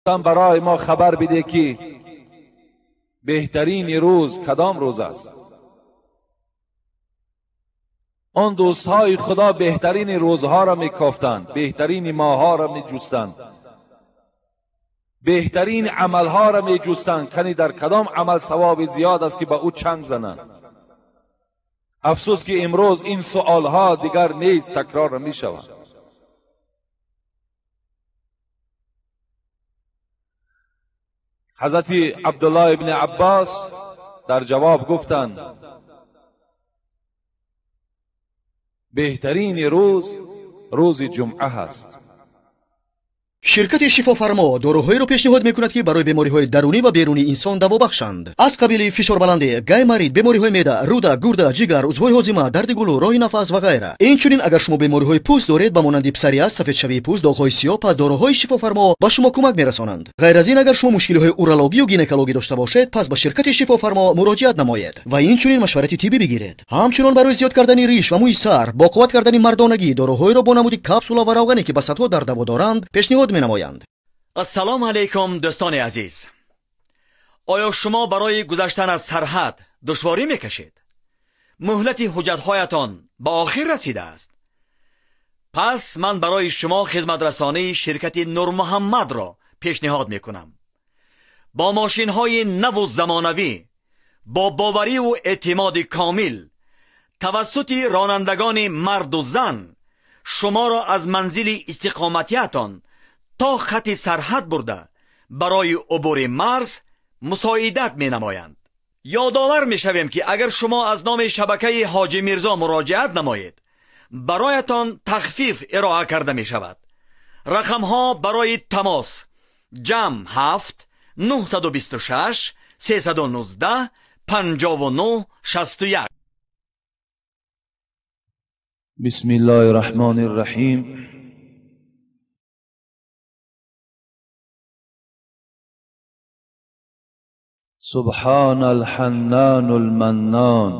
برای ما خبر بده که بهترین روز کدام روز است. آن دوستهای خدا بهترین روزها را میکافتند، بهترین ماهها را میجستند، بهترین عملها را میجستند. کنی در کدام عمل ثواب زیاد است که به او چنگ زنند. افسوس که امروز این سوالها دیگر نیست، تکرار میشود. حضرت عبدالله ابن عباس در جواب گفتند بهترین روز روز جمعه هست. شرکت شفافرما доруҳоеро пешниҳод мекунад, ки барои бемориҳои дарунӣ ва берунии инсон даво бахшанд, аз қабили фишорбаландӣ, гайморит, бемориҳои меъда, рӯда, гурда, ҷигар, узвҳои ҳозима, дарди гулӯ, роҳи нафас ва ғайра. Инчунин агар шумо бемориҳои пӯст доред, ба монанди псориаз, сафедшавии пӯст, доғҳои сиёҳ, пас доруҳои шифофармо ба шумо кӯмак мерасонанд. Ғайр аз ин, агар шумо мушкилиҳои урологию гинекологӣ дошта бошед, пас ба ширкати шифофармо муроҷиат намоед ва инчунин машварати тиббӣ бигиред. Ҳамчунон барои зиёд кардани риш ва мӯи сар, бо қувват кардани мардонагӣ, доруҳоеро бо намуди капсула ва равғане, ки ба садҳо дард даво доранд, пешниҳод менамоянд. Ассалому алайкум, дӯстони азиз. Оё шумо барои гузаштан аз сарҳад душворӣ мекашед? Муҳлати ҳуҷҷатҳоятон ба охир расидааст? Пас ман барои шумо хизматрасонии ширкати Нурмуҳаммадро пешниҳод мекунам. Бо мошинҳои наву замонавӣ, бо бовариву эътимоди комил, тавассути ронандагони марду зан шуморо аз манзили истиқоматиятон то хати сарҳад бурда барои убури марз мусоидат менамоянд. Ёдовар мешавем, ки агар шумо аз номи шабакаи Ҳоҷи Мирзо муроҷиат намоед, бароятон тахфиф ироа карда мешавад. Рақамҳо барои тамос: ҷамъ 7 926 319 59 61. بسم الله الرحمن الرحیم. سبحان الحنان المنان،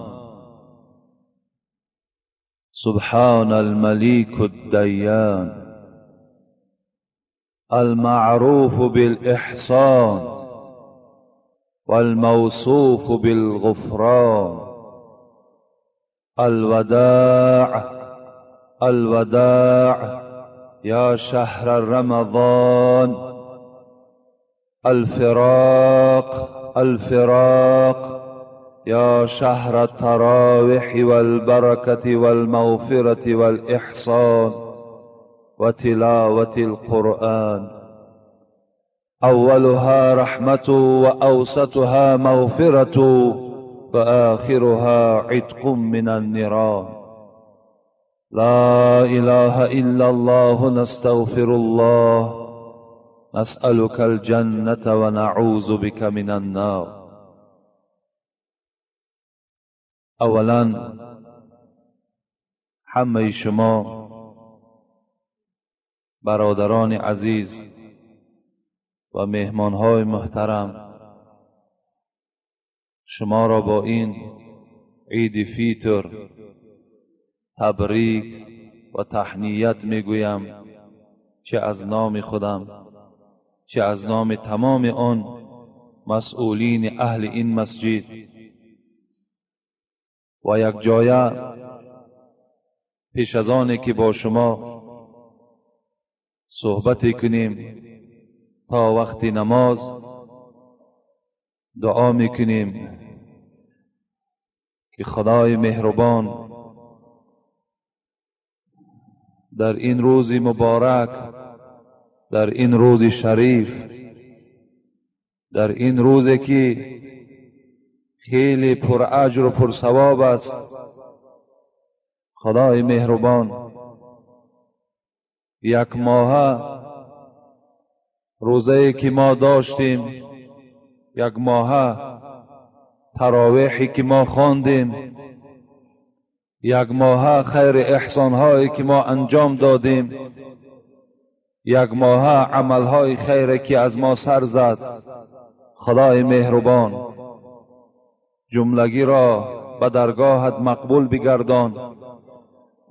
سبحان المليك الديان، المعروف بالإحسان والموصوف بالغفران، الوداع الوداع يا شهر رمضان، الفراق الفراق يا شهر التراويح والبركة والمغفرة والإحسان وتلاوة القرآن. أولها رحمة وأوسطها مغفرة وآخرها عتق من النيران. لا إله إلا الله، نستغفر الله، نسألك الجنة ونعوذ بك من النار. اولا همه شما برادران عزیز و مهمانهای محترم، شما را با این عید فیتر تبریک و تهنیت میگویم، چه از نام خودم چه از نام تمام آن مسئولین اهل این مسجد. و یک جایه پیش از آن که با شما صحبت کنیم تا وقت نماز دعا میکنیم که خدای مهربان در این روز مبارک، در این روز شریف، در این روزی که خیلی پر اجر و پر ثواب است، خدای مهربان یک ماه روزه‌ای که ما داشتیم، یک ماه تراویحی که ما خواندیم، یک ماه خیر احسانهایی که ما انجام دادیم، یک ماه عملهای خیر که از ما سر زد، خدای مهربان جملگی را به درگاهت مقبول بگردان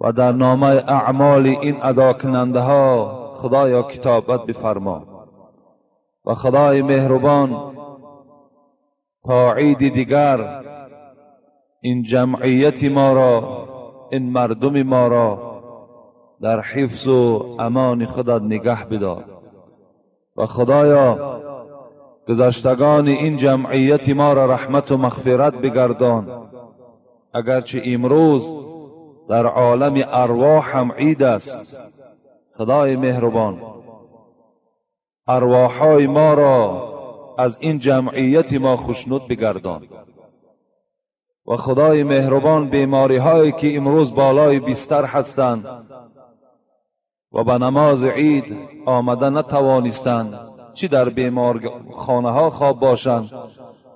و در نامه اعمال این ادا کننده ها خدایا کتابت بفرما و خدای مهربان تا عید دیگر این جمعیت ما را، این مردم ما را در حفظ و امان خودت نگه بدار. و خدایا گذشتگان این جمعیت ما را رحمت و مغفرت بگردان. اگرچه امروز در عالم ارواح هم عید است، خدای مهربان ارواحهای ما را از این جمعیت ما خوشنود بگردان. و خدای مهربان بیماری هایی که امروز بالای بستر هستند و به نماز عید آمده نتوانستند، چی در بیمارخانه ها خواب باشند،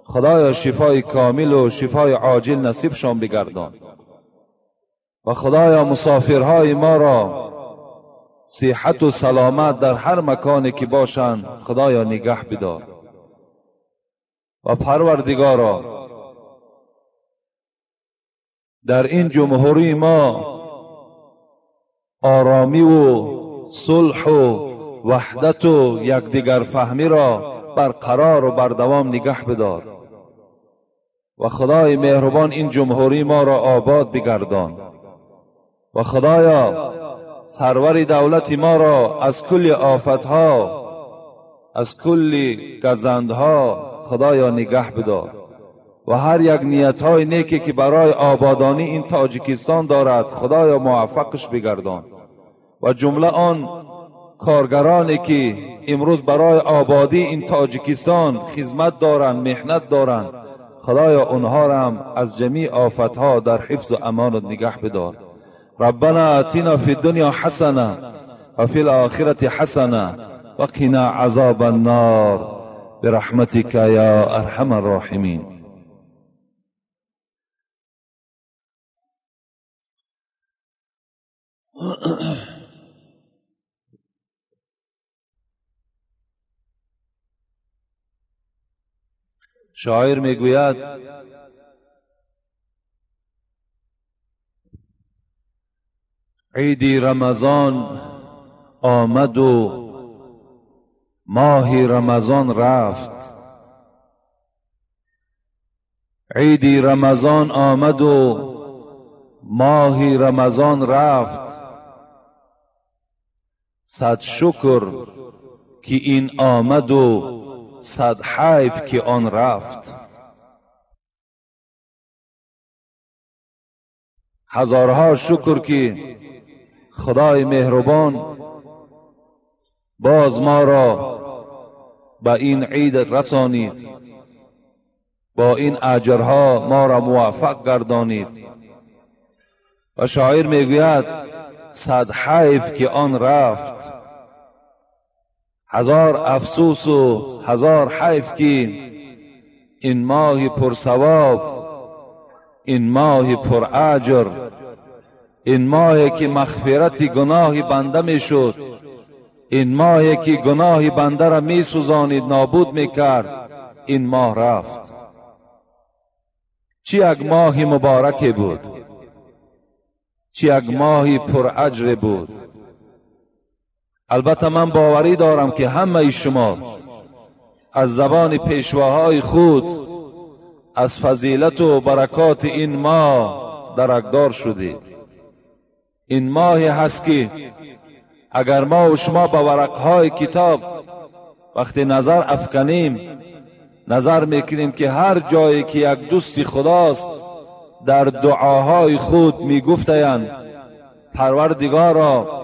خدایا شفای کامل و شفای عاجل نصیبشان بگردان. و خدایا مسافرهای ما را صحت و سلامت در هر مکانی که باشند خدایا نگه بدار. و پروردگارا در این جمهوری ما آرامی و صلح و وحدت و یکدیگر فهمی را برقرار و بردوام نگه بدار. و خدای مهربان این جمهوری ما را آباد بگردان. و خدایا سرور دولت ما را از کل آفتها، از کل گزندها خدایا نگه بدار. و هر یک نیتهای نیکی که برای آبادانی این تاجیکستان دارد خدایا موفقش بگردان. و جمله آن کارگرانی که امروز برای آبادی این تاجیکستان خدمت دارند، محنت دارند، خدایا آنها را هم از جمیع آفتها در حفظ و امان نگه بدار. ربنا آتنا فی الدنیا حسنه و فی الآخرة حسنه و قنا عذاب النار برحمتك یا ارحم الراحمین. شاعر میگوید عید رمضان آمد و ماه رمضان رفت، عید رمضان آمد و ماه رمضان رفت، صد شکر که این آمد و صد حیف که آن رفت. هزارها شکر که خدای مهربان باز ما را به این عید رسانید، با این اجرها ما را موفق گردانید. و شاعر میگوید صد حیف که آن رفت، هزار افسوس و هزار حیف که این ماه پرثواب، این ماه پراجر، این ماهی که مغفرت گناه بنده میشد، این ماهی که گناه بنده را میسوزانید، نابود میکرد، این ماه رفت. چی یک ماه مبارک بود، چی یک ماه پراجر بود. البته من باوری دارم که همه شما از زبان پیشواهای خود از فضیلت و برکات این ماه درکدار شدید. این ماهی هست که اگر ما و شما به ورقهای کتاب وقتی نظر افکنیم، نظر میکنیم که هر جایی که یک دوستی خداست در دعاهای خود میگفتند پروردگارا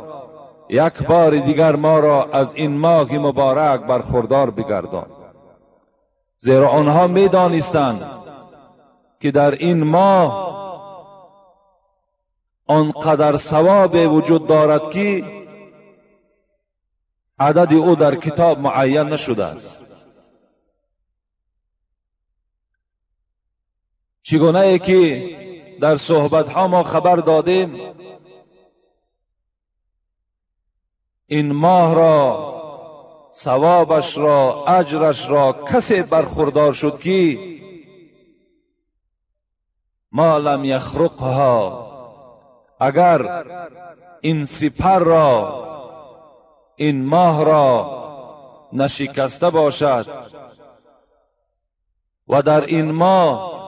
یک بار دیگر ما را از این ماه مبارک برخوردار بگردان. زیرا آنها میدانستند که در این ماه آنقدر ثواب وجود دارد که عدد او در کتاب معین نشده است. چگونه ای که در صحبت ها ما خبر دادیم، این ماه را، ثوابش را، اجرش را کسی برخوردار شد که ما لم یخرقها، اگر این سپر را، این ماه را نشکسته باشد و در این ماه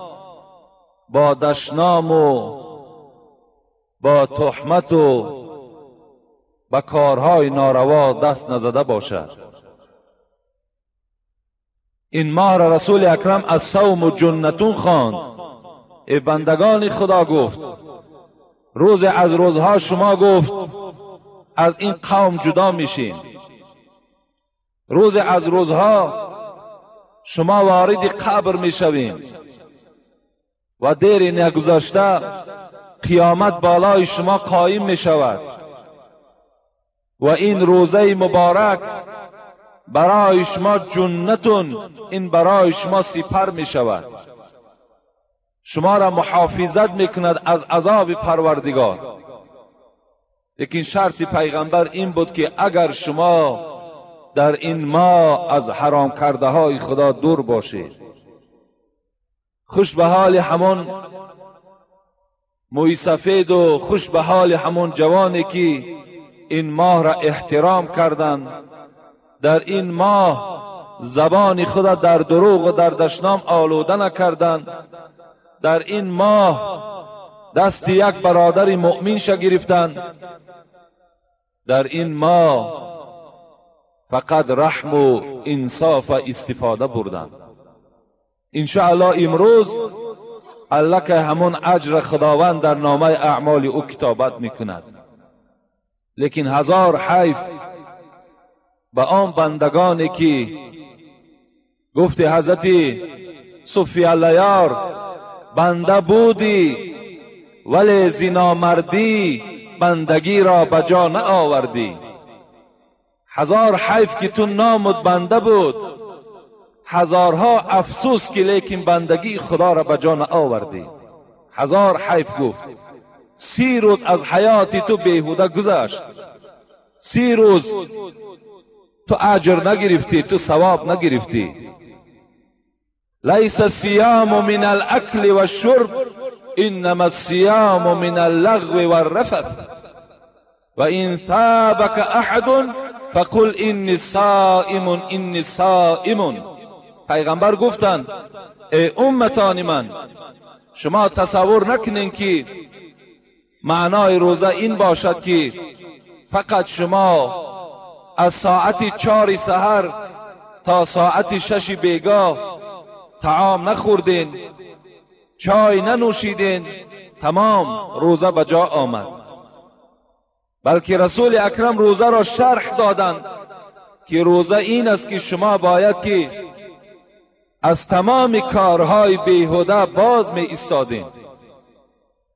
با دشنام و با تهمت و به کارهای ناروا دست نزده باشد. این ماه را رسول اکرم از صوم و جنتون خواند. ای بندگان خدا، گفت روز از روزها شما، گفت، از این قوم جدا میشین، روز از روزها شما وارد قبر میشوین و دیر نگذاشته قیامت بالای شما قایم میشود و این روزه مبارک برای شما جنتون، این برای شما سپر می شود، شما را محافظت میکند از عذاب پروردگار. لیکن شرط پیغمبر این بود که اگر شما در این ماه از حرام کرده های خدا دور باشید. خوش به حال همون موی سفید و خوش به حال همون جوانی که این ماه را احترام کردند، در این ماه زبان خود در دروغ و در دشنام آلوده نکردند، در این ماه دست یک برادر مؤمن شه گرفتند، در این ماه فقط رحم و انصاف استفاده بردند. انشاءالله امروز الله که همون اجر خداوند در نامه اعمال او کتابت میکند. لیکن هزار حیف به آن بندگانی که گفت حضرت صفی اللیار بنده بودی ولی زنامردی بندگی را به جا نآوردی. هزار حیف که تو نامت بنده بود، هزارها افسوس که لیکن بندگی خدا را به جا نآوردی. هزار حیف. گفت 30 روز از حیات تو بیهوده گذشت، 30 روز تو اجر نگرفتی، تو ثواب نگرفتی. لیس الصیام من الاکل والشرب انما الصیام من اللغو والرفث و ان ثابك احد فقل انی صائم انی صائم. پیغمبر گفتند ای امتان من، شما تصور نکنین که معنای روزه این باشد که فقط شما از ساعت 4 سحر تا ساعت 6 بیگاه طعام نخوردین، چای ننوشیدین، تمام روزه به جا آمد. بلکه رسول اکرم روزه را شرح دادند که روزه این است که شما باید که از تمام کارهای بیهوده باز می ایستادین،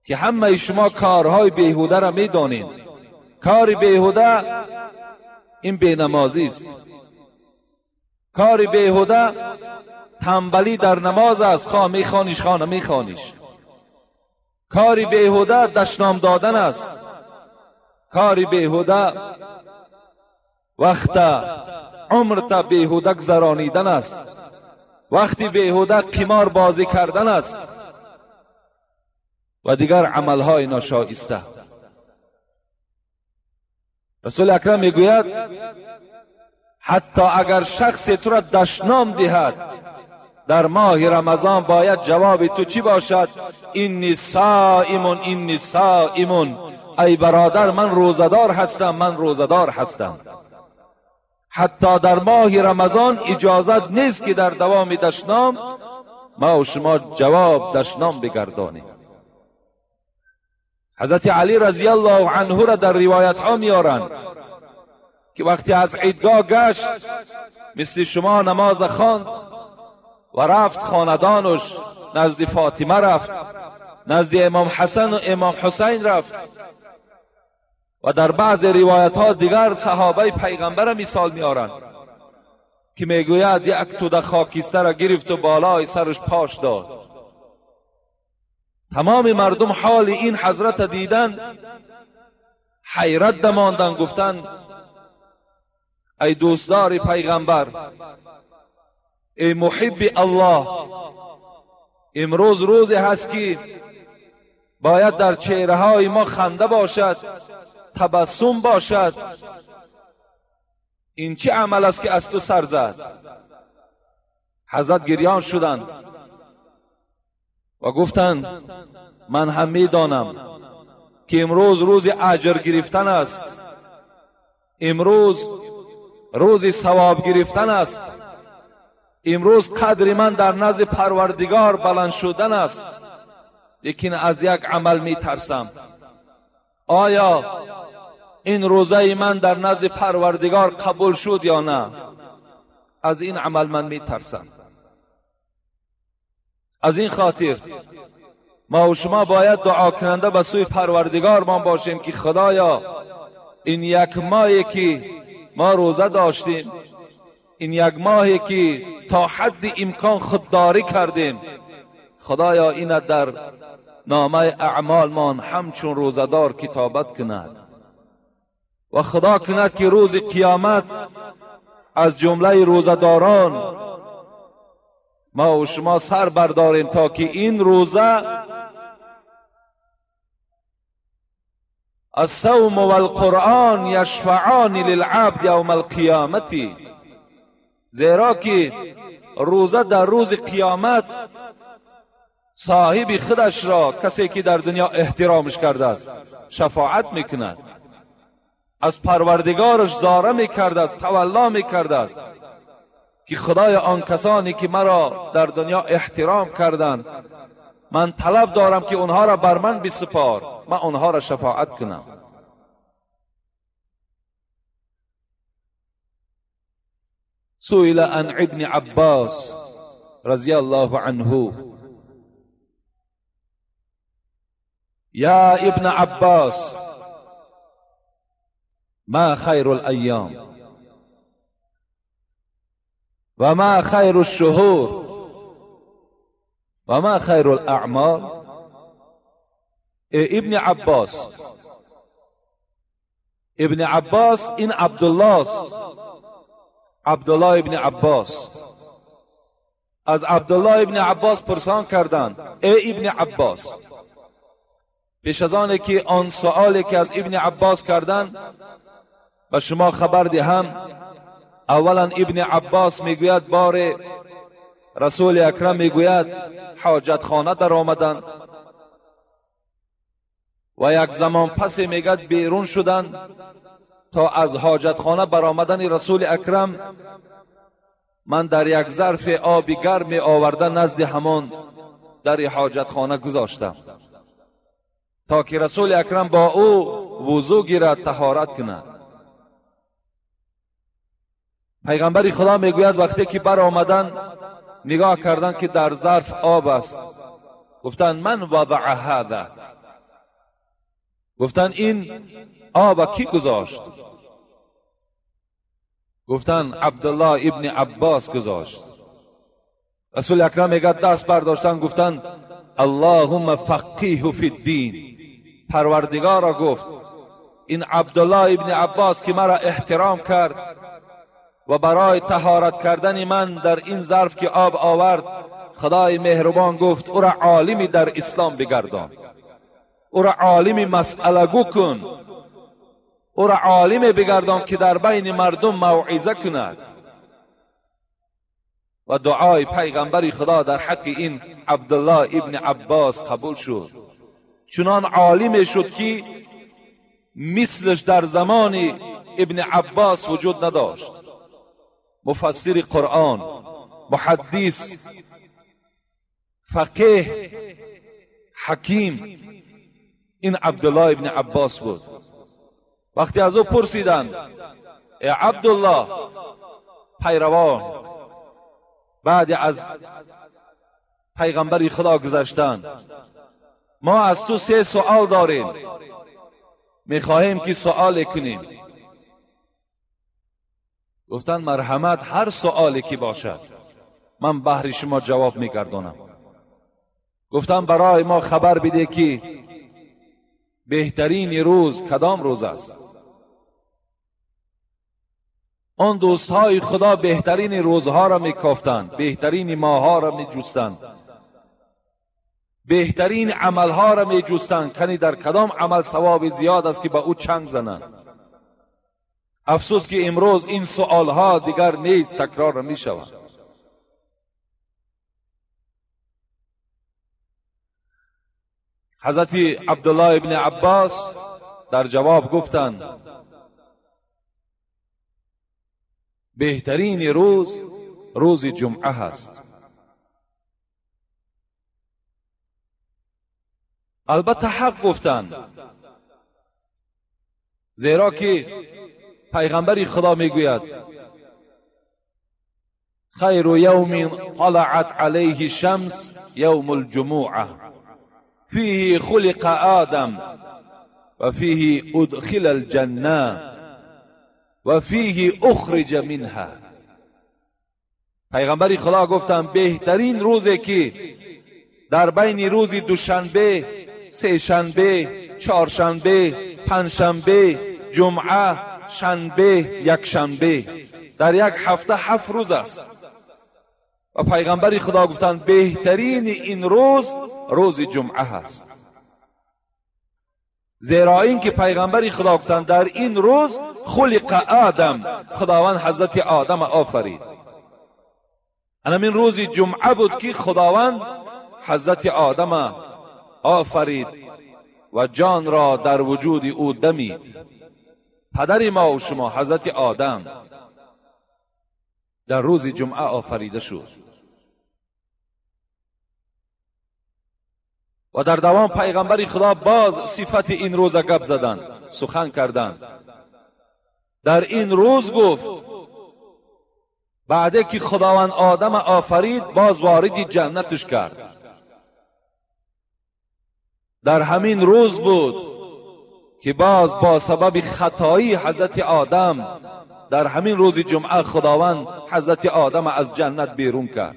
که همه شما کارهای بیهوده را می دانین. کار بیهوده این بینمازی است، کار بیهوده تنبلی در نماز است، خواه میخوانیش خواه نمیخوانیش. کار بیهوده دشنام دادن است، کار بیهوده وقت عمرت بیهوده گذرانیدن است، وقتی بیهوده قمار بازی کردن است و دیگر عملهای ناشایسته. رسول اکرم میگوید حتی اگر شخص تو را دشنام دهد در ماه رمضان باید جواب تو چی باشد؟ انی صائم انی صائم. ای برادر من روزدار هستم، من روزدار هستم. حتی در ماه رمضان اجازت نیست که در دوام دشنام ما و شما جواب دشنام بگردانیم. حضرت علی رضی الله عنه را در روایت ها میارند که وقتی از عیدگاه گشت مثل شما نماز خواند و رفت خاندانش، نزد فاطمه رفت، نزد امام حسن و امام حسین رفت و در بعض روایت ها دیگر صحابه پیغمبر مثال میارند که میگوید یک توده خاکستر را گرفت و بالای سرش پاش داد. تمام مردم حال این حضرت دیدن حیرت دماندن، گفتن ای دوستدار پیغمبر، ای محب الله، امروز روزی هست که باید در چهره های ما خنده باشد، تبسم باشد. این چه عمل است که از تو سر زد؟ حضرت گریان شدند و گفتند من هم میدانم که امروز روز اجر گرفتن است، امروز روز ثواب گرفتن است، امروز قدر من در نزد پروردگار بلند شدن است، لیکن از یک عمل می ترسم. آیا این روزه من در نزد پروردگار قبول شد یا نه؟ از این عمل من می ترسم. از این خاطر ما و شما باید دعا کننده به سوی پروردگار ما باشیم که خدایا این یک ماهی که ما روزه داشتیم، این یک ماهی که تا حد امکان خودداری کردیم، خدایا این در نامه اعمال مان همچون روزه‌دار کتابت کند و خدا کند که روز قیامت از جمله روزه‌داران ما و شما سر برداریم تا که این روزه الصوم والقرآن یشفعان للعبد یوم القیامت، زیرا که روزه در روز قیامت صاحب خودش را، کسی که در دنیا احترامش کرده است، شفاعت میکند، از پروردگارش زاره میکرده است، تولا میکرده است که خدای آن کسانی که مرا در دنیا احترام کردند، من طلب دارم که اونها را بر من بسپار، من اونها را شفاعت کنم. سئل عن ابن عباس رضی الله عنه یا ابن عباس ما خیر الایام و ما خیر الشهور و ما خیر الاعمال. ابن عباس، ابن عباس این عبدالله است، عبدالله ابن عباس. از عبدالله ابن عباس پرسان کردند ای ابن عباس، پیش از آن که آن سؤالی که از ابن عباس کردند به شما خبر دهم. اولا ابن عباس میگوید بار رسول اکرم میگوید حاجت خانه در آمدند و یک زمان پس میگد بیرون شدند تا از حاجت خانه برآمدن رسول اکرم من در یک ظرف آب گرم آورده نزد همان در حاجت خانه گذاشتم تا که رسول اکرم با او وضو گیرد، طهارت کند. پیغمبر خدا میگوید وقتی که بر آمدن نگاه کردن که در ظرف آب است، گفتند من وضع هذا، گفتند این آب کی گذاشت؟ گفتند عبدالله ابن عباس گذاشت. رسول اکرم میگه دست برداشتن گفتند اللهم فقیه فی الدین. پروردگارا گفت این عبدالله ابن عباس که مرا احترام کرد و برای طهارت کردن من در این ظرف که آب آورد، خدای مهربان گفت او را عالمی در اسلام بگردان، او را عالمی مسئله گو کن، او را عالمی بگردان که در بین مردم موعظه کند. و دعای پیغمبر خدا در حق این عبدالله ابن عباس قبول شد. چنان عالمی شد که مثلش در زمان ابن عباس وجود نداشت. مفسر قرآن، محدث، فقیه، حکیم، این عبدالله ابن عباس بود. وقتی از او پرسیدند ای عبدالله، پیروان بعد از پیغمبر خدا گذشتند، ما از تو 3 سوال داریم، میخواهیم که سوال کنیم. گفتند مرحمت، هر سوالی که باشد من بهر شما جواب میگردانم. گفتم برای ما خبر بده که بهترین روز کدام روز است؟ آن دوستهای خدا بهترین روزها را میکافتند، بهترین ماهها را میجستند، بهترین عملها را میجستند، کنی در کدام عمل ثواب زیاد است که به او چنگ زنند. افسوس که امروز این سوالها دیگر نیز تکرار نمی شود. حضرت عبدالله ابن عباس در جواب گفتند بهترین روز روز جمعه هست. البته حق گفتند، زیرا که پیغمبر خدا میگوید خیر یوم طلعت علیه الشمس یوم الجمعه فیه خلق آدم و فیه ادخل الجنه و فیه اخرج منها. پیغمبر خدا گفتند بهترین روزی که در بین روز دوشنبه، سه شنبه، چهارشنبه، پنجشنبه، جمعه، شنبه، یک شنبه، در یک هفته 7 روز است. و پیغمبر خدا گفتند بهترین این روز روز جمعه هست، زیرا اینکه پیغمبر خدا گفتند در این روز خلق آدم، خداوند حضرت آدم آفرید. این روز جمعه بود که خداوند حضرت آدم آفرید و جان را در وجود او دمید. پدر ما و شما حضرت آدم در روز جمعه آفریده شد. و در دوام پیغمبر خدا باز صفت این روز گپ زدند، سخن کردند. در این روز گفت بعد که خداوند آدم آفرید باز وارد جنتش کرد. در همین روز بود که باز با سبب خطایی حضرت آدم در همین روز جمعه خداوند حضرت آدم از جنت بیرون کرد.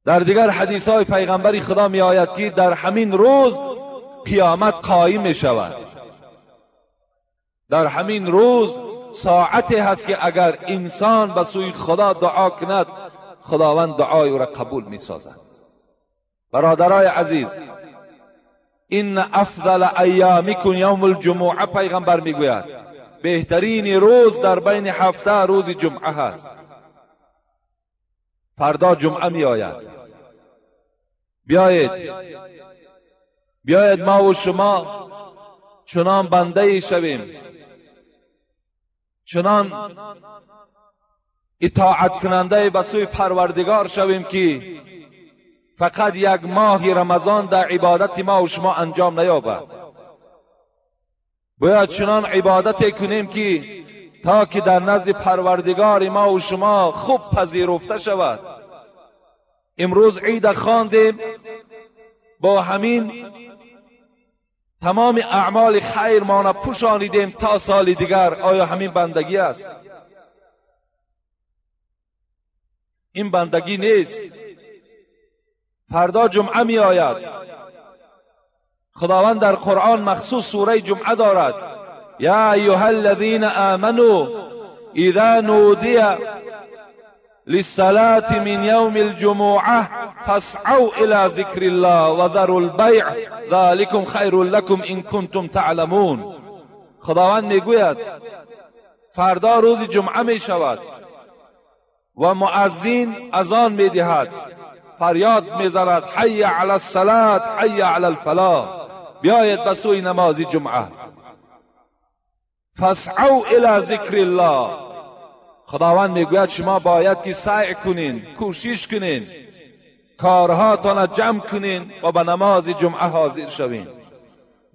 در دیگر حدیث های پیغمبر خدا می آید که در همین روز قیامت قایم می شود. در همین روز ساعتی هست که اگر انسان به سوی خدا دعا کند خداوند دعای او را قبول می سازد. برادرای عزیز، این افضل ایامکم یوم الجمعه، پیغمبر میگوید بهترین روز در بین هفته روز جمعه هست. فردا جمعه می آید. بیاید ما و شما چنان بنده شویم، چنان اطاعت کننده به سوی پروردگار شویم که فقط یک ماه رمضان در عبادت ما و شما انجام نیابد. باید چنان عبادت کنیم که تا که در نزد پروردگار ما و شما خوب پذیرفته شود. امروز عید خواندیم، با همین تمام اعمال خیر ما را پوشانیدیم تا سال دیگر. آیا همین بندگی است؟ این بندگی نیست. فردا جمعه می آید. خداوند در قرآن مخصوص سوره جمعه دارد. یا ایها الذین آمنوا اذا نودی للصلاة من یوم الجمعه فاسعوا الى ذکر الله وذروا البیع ذلکم خیر لکم ان کنتم تعلمون. خداوند میگوید فردا روز جمعه می شود و مؤذن اذان می دهد، فریاد میزند حی علی الصلاة حی علی الفلاح، بیاید به سوی نماز جمعه. فاسعوا الی ذکر الله. خداوند میگوید شما باید که سعی کنین، کوشش کنین، کارهاتان جمع کنین و به نماز جمعه حاضر شوین.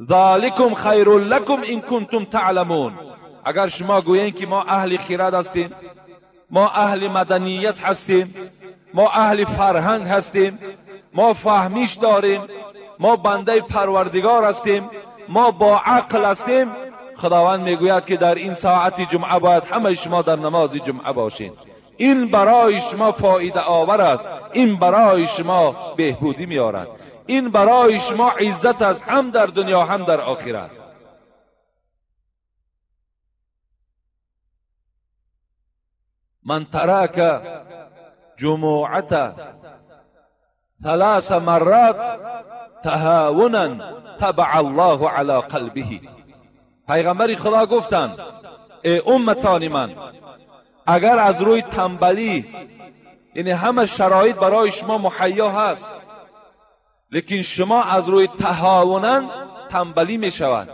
ذالکم خیر لکم ان کنتم تعلمون. اگر شما گویین که ما اهل خیرات هستیم، ما اهل مدنیت هستیم، ما اهل فرهنگ هستیم، ما فهمیش داریم، ما بنده پروردگار هستیم، ما با عقل هستیم، خداوند میگوید که در این ساعت جمعه باید همه شما در نماز جمعه باشین. این برای شما فایده آور است، این برای شما بهبودی میارد، این برای شما عزت است، هم در دنیا هم در آخرت. من ترک جمعة ثلاث مرات تهاونا تبع الله على قلبه. پیغمبر خدا گفتند ای امتان من، اگر از روی تنبلی، یعنی همه شرایط برای شما مهیا هست، لیکن شما از روی تهاونا تنبلی می شود.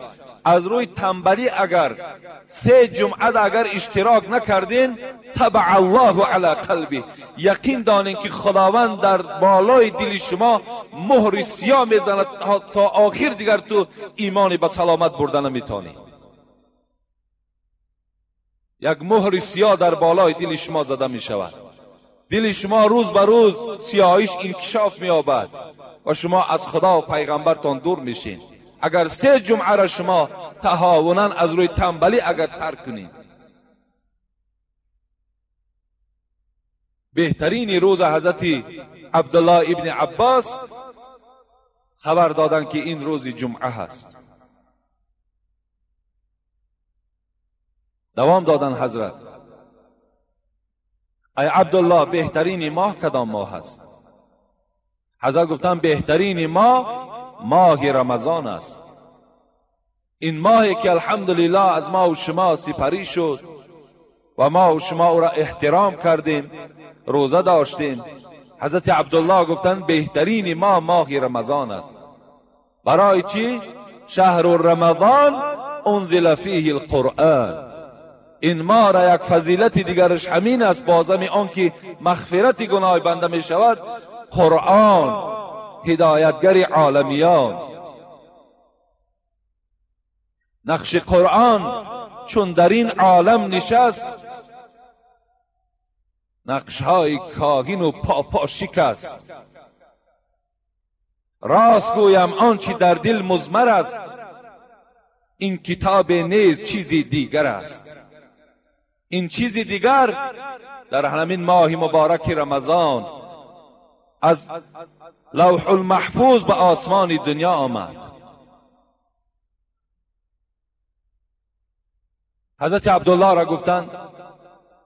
از روی تنبلی اگر 3 جمعه اگر اشتراک نکردین، تبع الله علی قلبی، یقین دانین که خداوند در بالای دل شما مهر سیاه میزند تا آخر دیگر تو ایمان به سلامت برده نمیتونی. یک مهر سیاه در بالای دل شما زده می شود. دل شما روز به روز سیاهیش انکشاف می یابد و شما از خدا و پیغمبرتان دور میشین. اگر 3 جمعه را شما تهاونا از روی تنبلی اگر ترک کنید، بهترین روز حضرت عبدالله ابن عباس خبر دادن که این روز جمعه هست. دوام دادن حضرت، ای عبدالله بهترین ماه کدام ماه هست؟ حضرت گفتن بهترین ماه ماه رمضان است. این ماهی که الحمدلله از ما و شما سپری شد و ما و شما او را احترام کردیم، روزه داشتیم. حضرت عبدالله گفتن بهترین ماه ماه رمضان است. برای چی؟ شهر رمضان انزل فیه القرآن. این ماه را یک فضیلت دیگرش همین است، بازم آن که مغفرت گناه بنده می شود، قرآن هدایتگر عالمیان. نقش قرآن چون در این عالم نشست، نقشهای کاهن و پاپا شکست. راست گویم آنچه در دل مضمر است، این کتاب نیز چیزی دیگر است. این چیزی دیگر در همین ماه مبارک رمضان از لوح المحفوظ به آسمان دنیا آمد. حضرت عبدالله را گفتند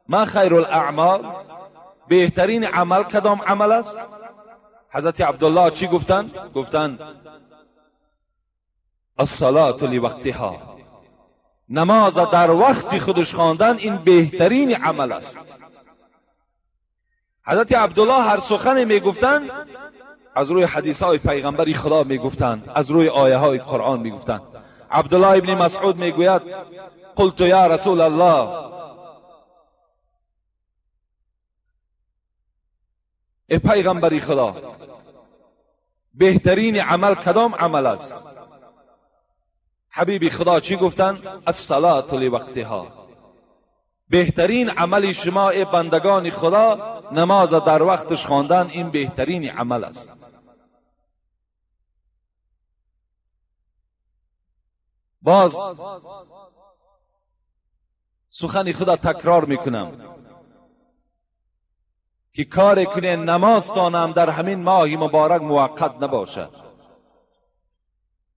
ما خیر الاعمال، بهترین عمل کدام عمل است؟ حضرت عبدالله چی گفتند؟ گفتند الصلاة لوقتها، نماز در وقت خودش خواندن این بهترین عمل است. حضرت عبدالله هر سخن میگفتند از روی حدیث های پیغمبر خدا میگفتند، از روی آیه های قرآن میگفتند. عبدالله ابن مسعود میگوید قلت یا رسول الله، ای پیغمبر خدا، بهترین عمل کدام عمل است؟ حبیب خدا چی گفتند؟ الصلاة لوقتها، بهترین عمل شما ای بندگان خدا نماز در وقتش خواندن، این بهترین عمل است. باز سخن خدا تکرار میکنم که کار کنه نمازتانم در همین ماه مبارک موقت نباشد.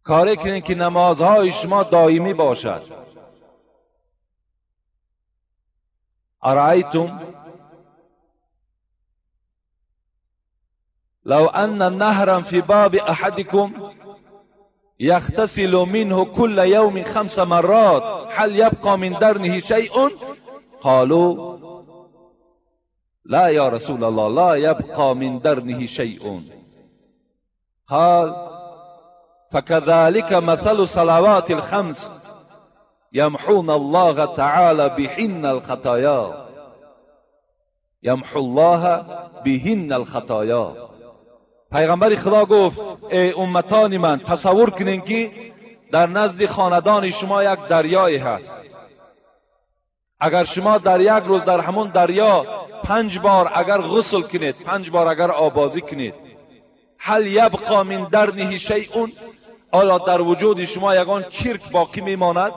کار کنین که نمازهای شما دائمی باشد. ارأیتم لو ان نهرا في باب احدكم يغتسل منه كل يوم 5 مرات هل يبقى من درنه شيء؟ قالوا لا يا رسول الله، لا يبقى من درنه شيء. قال فكذلك مثل صلوات الخمس يمحون الله تعالى بهن الخطايا، يمحو الله بهن الخطايا. پیغمبر خدا گفت ای امتان من، تصور کنین که در نزد خاندان شما یک دریایی هست. اگر شما در یک روز در همون دریا 5 بار اگر غسل کنید، 5 بار اگر آبازی کنید، هل یبقا من درنه شیء، آیا در وجود شما یگان چرک باقی میماند؟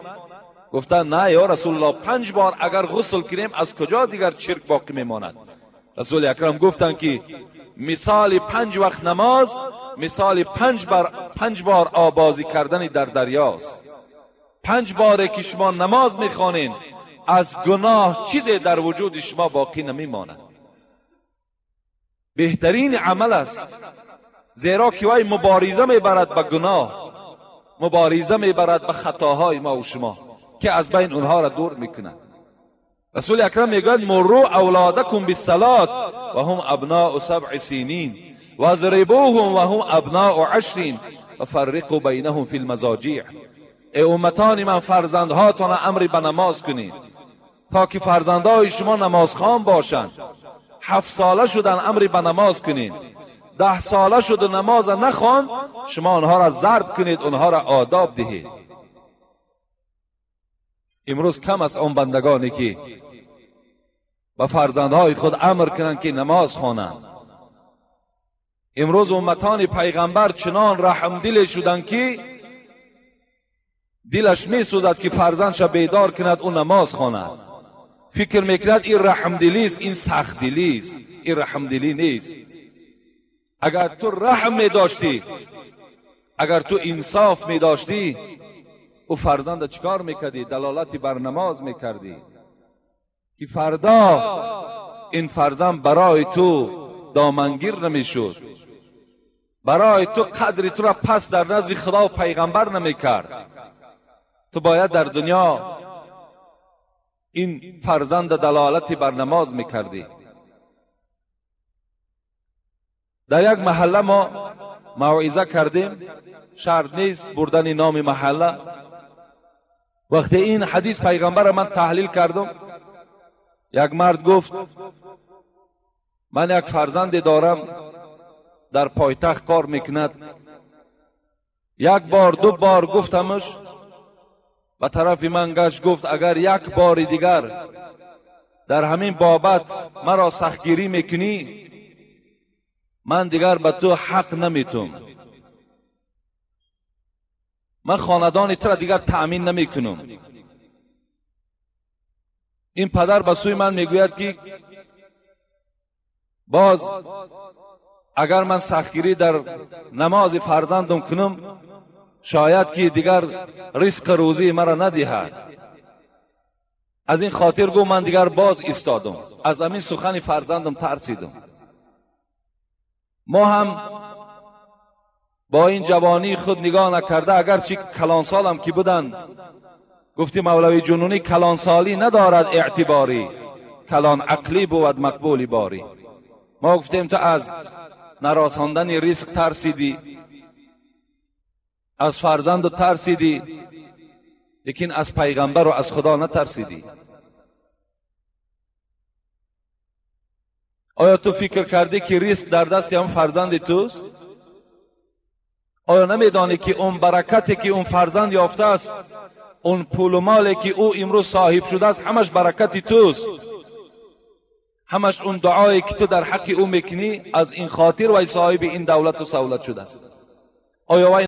گفتن نه یا رسول الله، 5 بار اگر غسل کنیم از کجا دیگر چرک باقی میماند؟ رسول اکرم گفتند که مثال 5 وقت نماز مثال 5 بار آبازی کردن در دریاست. 5 باره که شما نماز میخوانین از گناه چیزی در وجود شما باقی نمیماند. بهترین عمل است، زیرا که وی مبارزه میبرد به گناه، مبارزه میبرد به خطاهای ما و شما. که از بین اونها را دور میکنه. رسول اکرم میگوید مروا اولادکم بالصلاة و هم ابناء 7 سنین واضربوهم و هم ابناء 10 و فرقوا بینهم فی المضاجع. ای امتان من، فرزندهاتان امر به نماز کنید تا که فرزندهای شما نمازخوان باشند. 7 ساله شدن امر به نماز کنید، 10 ساله شد و نماز نخواند، شما آنها را ضرب کنید، آنها را آداب دهید. امروز کم است آن بندگانی که به فرزندهای خود امر کنند که نماز خوانند. امروز امتان پیغمبر چنان رحم دل شدند که دلش می سوزد که فرزندش بیدار کند او نماز خواند. فکر میکند این رحم دلی است، این سخت دلی است، این رحم دلی نیست. اگر تو رحم می داشتی، اگر تو انصاف می داشتی، او فرزند چیکار میکردی؟ دلالتی بر نماز میکردی که فردا این فرزند برای تو دامنگیر نمیشد، برای تو قدر تو را پس در نزد خدا و پیغمبر نمیکرد. تو باید در دنیا این فرزند دلالتی بر نماز میکردی. در یک محله ما موعظه کردیم، شرط نیست بردن نام محله. وقتی این حدیث پیغمبر من تحلیل کردم، یک مرد گفت من یک فرزند دارم در پایتخت کار میکند. یک بار دو بار گفتمش، به طرف من گشت گفت اگر یک بار دیگر در همین بابت مرا سختگیری میکنی، من دیگر به تو حق نمیتم، من خاندان تو را دیگر تأمین نمیکنم. این پدر به سوی من میگوید که باز اگر من سختگیری در نماز فرزندم کنم، شاید که دیگر رزق روزی مرا ندهد. از این خاطر گو من دیگر باز ایستادم، از همین سخن فرزندم ترسیدم. ما هم با این جوانی خود نگاه نکرده، اگرچه کلانسالم که بودن، گفتی مولوی جنونی کلانسالی ندارد اعتباری، کلان عقلی بود مقبولی باری. ما گفتیم تو از نرساندن ریسک ترسیدی، از فرزند ترسیدی، لیکن از پیغمبر و از خدا نترسیدی. آیا تو فکر کردی که ریسک در دست هم فرزند توست؟ آیا نمیدانی که اون برکتی که اون فرزند یافته است، اون پول و مالی که او امروز صاحب شده است، همش برکت توست؟ همش اون دعایی که تو در حق او میکنی، از این خاطر وی صاحب این دولت و سولت شده است. آیا وی